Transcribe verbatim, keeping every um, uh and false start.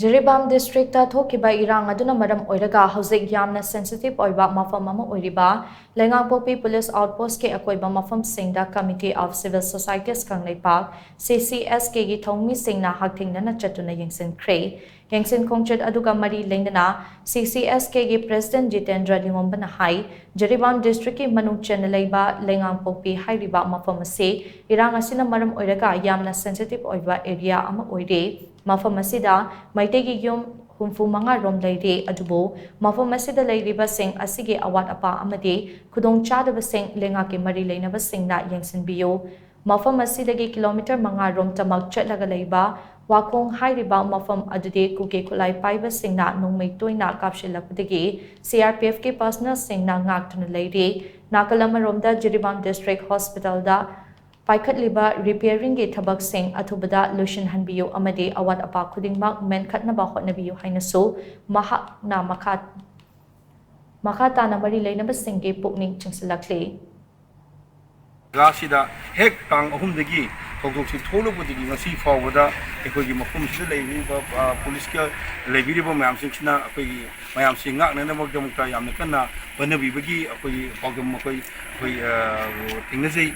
Jiribam district ꯊꯣꯛꯈꯤꯕ ꯏꯔꯥꯡ ꯑꯗꯨꯅ ꯃꯔꯝ ꯑꯣꯏꯔꯒ ꯍꯧꯖꯤꯛ ꯌꯥꯝꯅ ꯁꯦꯟꯁꯤꯇꯤꯚ ꯑꯣꯏꯕ ꯃꯐꯝ ꯑꯃ ꯑꯣꯏꯔꯤꯕ ꯂꯩꯉꯥꯡꯄꯣꯛꯄꯤ ꯄꯨꯂꯤꯁ ꯑꯥꯎꯠꯄꯣꯁꯠꯀꯤ ꯑꯀꯣꯏꯕ ꯃꯐꯝꯁꯤꯡꯗ Committee of Civil Societies Kangleipak, C C S K ꯒꯤ ꯊꯧꯃꯤꯁꯤꯡꯅ ꯍꯛꯊꯦꯡꯅꯅ ꯆꯠꯇꯨꯅ ꯌꯦꯡꯁꯤꯟꯈ꯭ꯔꯦ꯫ ꯌꯦꯡꯁꯤꯟ ꯈꯣꯡꯆꯠ ꯑꯗꯨꯒ ꯃꯔꯤ ꯂꯩꯅꯅ C C S K ꯒꯤ President ꯖꯤꯇꯦꯟꯗ꯭ꯔ ꯂꯤꯉꯣꯝꯕꯅ ꯍꯥꯏ, ꯖꯤꯔꯤꯕꯥꯝ ꯗꯤꯁꯇ꯭ꯔꯤꯛꯀꯤ ꯃꯅꯨꯡ ꯆꯟꯅ ꯂꯩꯕ ꯂꯩꯉꯥꯡꯄꯣꯛꯄꯤ ꯍꯥꯏꯔꯤꯕ ꯃꯐꯝ ꯑꯁꯤ ꯏꯔꯥꯡ ꯑꯁꯤꯅ ꯃꯔꯝ ꯑꯣꯏꯔꯒ ꯌꯥꯝꯅ ꯁꯦꯟꯁꯤꯇꯤꯚ ꯑꯣꯏꯕ ꯑꯦꯔꯤꯌꯥ ꯑꯃ ꯑꯣꯏꯔꯦ꯫ ꯃꯐꯝ ꯑꯁꯤꯗ ꯃꯩꯇꯩꯒꯤ ꯌꯨꯝ ꯍꯨꯝꯐꯨ ꯃꯉꯥ ꯔꯣꯝ ꯂꯩꯔꯦ, ꯑꯗꯨꯕꯨ ꯃꯐꯝ ꯑꯁꯤꯗ ꯂꯩꯔꯤꯕꯁꯤꯡ ꯑꯁꯤꯒꯤ ꯑꯋꯥꯠ ꯑꯄꯥ ꯑꯃꯗꯤ ꯈꯨꯗꯣꯡꯆꯥꯗꯕꯁꯤꯡ ꯂꯩꯉꯥꯛꯀꯤ ꯃꯔꯤ ꯂꯩꯅꯕꯁꯤꯡꯅ ꯌꯦꯡꯁꯤꯟꯕꯤꯌꯨ꯫ ꯃꯐꯝ ꯑꯁꯤꯗꯒꯤ ꯀꯤꯂꯣꯃꯤꯇꯔ ꯃꯉꯥ ꯔꯣꯝ ꯇꯃꯛ ꯆꯠꯂꯒ ꯂꯩꯕ ꯋꯥꯈꯣꯡ ꯍꯥꯏꯔꯤꯕ ꯃꯐꯝ ꯑꯗꯨꯗꯤ ꯀꯨꯀꯤ ꯈꯨꯠꯂꯥꯏ ꯄꯥꯏꯕꯁꯤꯡꯅ ꯅꯣꯡꯃꯩ ꯇꯣꯏꯅ ꯀꯥꯞꯁꯤꯜꯂꯛꯄꯗꯒꯤ C R P F ꯀꯤ personnel ꯁꯤꯡꯅ ꯉꯥꯛꯇꯨꯅ ꯂꯩꯔꯤ꯫ ꯅꯥꯀꯜ ꯑꯃꯔꯣꯝꯗ ꯖꯤꯔꯤꯕꯥꯝ ꯗꯤꯁꯇ꯭ꯔꯤꯛ ꯍꯣꯁꯄꯤꯇꯥꯜꯗ ꯄꯥꯏꯈꯠꯂꯤꯕ repairing ꯒꯤ ꯊꯕꯛꯁꯤꯡ ꯑꯊꯨꯕꯗ ꯂꯣꯏꯁꯤꯟꯍꯟꯕꯤꯌꯨ ꯑꯃꯗꯤ ꯑꯋꯥꯠ ꯑꯄꯥ ꯈꯨꯗꯤꯡꯃꯛ ꯃꯦꯟꯈꯠꯅꯕ ꯍꯣꯠꯅꯕꯤꯌꯨ ꯍꯥꯏꯅꯁꯨ ꯃꯍꯥꯛꯅ ꯃꯈꯥ, ꯃꯈꯥ ꯇꯥꯅ ꯃꯔꯤ ꯂꯩꯅꯕꯁꯤꯡꯒꯤ ꯄꯨꯛꯅꯤꯡ ꯆꯤꯡꯁꯤꯜꯂꯛꯂꯤ꯫ ꯖꯒꯥꯁꯤꯗ ꯍꯦꯛ ꯇꯥꯡ ꯑꯍꯨꯝꯗꯒꯤ ꯊꯧꯗꯣꯛꯁꯤ ꯊꯣꯛꯂꯨꯕꯗꯒꯤ ꯉꯁꯤ ꯐꯥꯎꯕꯗ ꯑꯩꯈꯣꯏꯒꯤ ꯃꯐꯝꯁꯤꯗ ꯂꯩꯕꯤꯔꯤꯕ, ꯑ, ꯄꯨꯂꯤꯁꯀ ꯂꯩꯕꯤꯔꯤꯕ ꯃꯌꯥꯝꯁꯤꯡꯁꯤꯅ ꯑꯩꯈꯣꯏꯒꯤ ꯃꯌꯥꯝꯁꯤ ꯉꯥꯛꯅꯅꯕꯒꯤꯗꯃꯛꯇ ꯌꯥꯝꯅ ꯀꯟꯅ ꯍꯣꯠꯅꯕꯤꯕꯒꯤ ꯑꯩꯈꯣꯏꯒꯤ ꯄꯥꯎꯗꯝ ꯑꯩꯈꯣꯏ, ꯑꯩꯈꯣꯏ, ꯑ, ꯊꯦꯡꯅꯖꯩ꯫